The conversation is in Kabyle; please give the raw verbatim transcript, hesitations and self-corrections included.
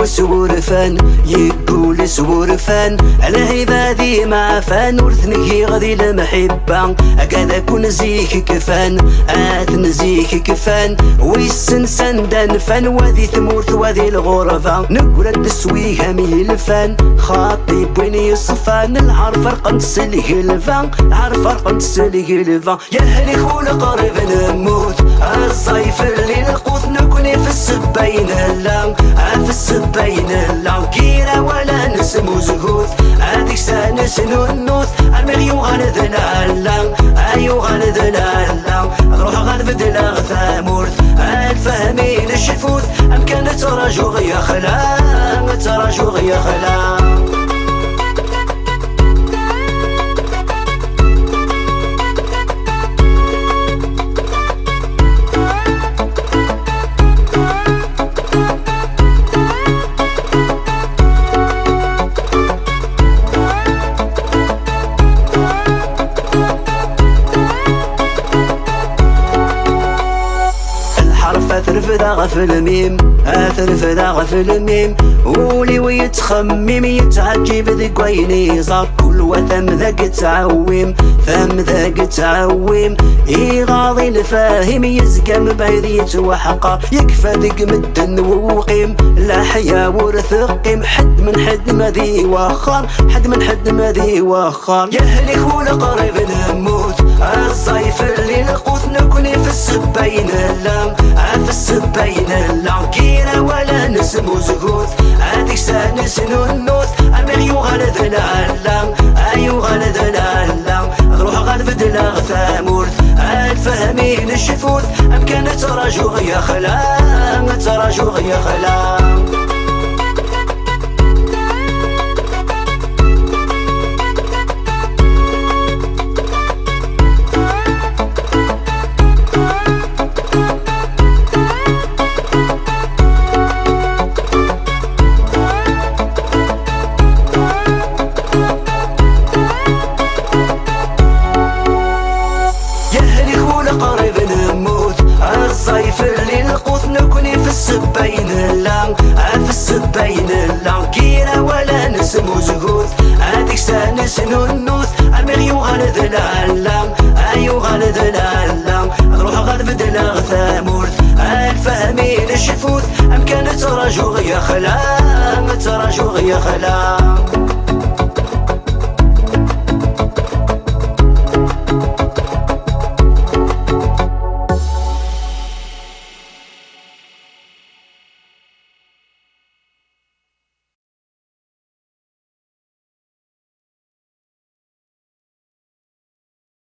Surfan, yeggul s wurfan, lɛibad imeɛfan, ur ten-giɣ di lemḥibba, agad akun zik kfan, aten zik kfan, wissen sanda nfan, wa di tmurt, wa di lɣurba, neggra-d s wigam yelfan, xaṭi wwin yeṣfan, lɛar ferqent s lgelba, lɛar ferqent s lgelba. Yahlik ul qrib nemmut, ẓẓay fell-i lqut, nekni f ssebba i nella, f ssebba i nella, gira wala nesmuzgut, deg-s ad nesnunnut, armi ɣ-yuɣal d lalla, ay yuɣal d lalla, ad ruḥeɣ ad beddleɣ tamurt, ad lfehmi ncefut, amkan ad ttrajuɣ yaxla, ad ttrajuɣ yaxla. Lḥerf ad t-refdeɣ ɣef lmim, ad t-refdeɣ ɣef lmim. Ul-iw yettxemmim, yettɛeǧǧib deg wayen iẓer. Kul wa tamda yettɛewwim, tamda yettɛewwim. Iɣaḍ i lfahim, yezga mebɛid yettwaḥqer. Yekfa deg medden uqim, laḥya ur teqqim. Ḥedd min ḥedd ma d iwexxer, ḥedd min ḥedd ma d iwexxer. Yahlik ul qrib nemmut, ẓẓay fell-i lqut, nekni f ssebba i nella, f ssebba i nella, gira wala nesmuzgut, deg-s ad nesnunnut, armi ɣ-yuɣal d lalla, ay yuɣal d lalla, ad ruḥeɣ ad beddleɣ tamurt, ad lfehmi ncefut, amkan ad ttrajuɣ yaxla, ad ttrajuɣ yaxla. Yahlik ul qrib nemmut, ẓẓay fell-i lqut, nekni f ssebba i nella, f ssebba i nella, gira wala nesmuzgut, deg-s ad nesnunnut, armi ɣ-yuɣal d lalla, ay yuɣal d lalla, ad ruḥeɣ ad beddleɣ tamurt, ad lfehmi ncefut, amkan ad ttrajuɣ yaxla, ad ttrajuɣ yaxla.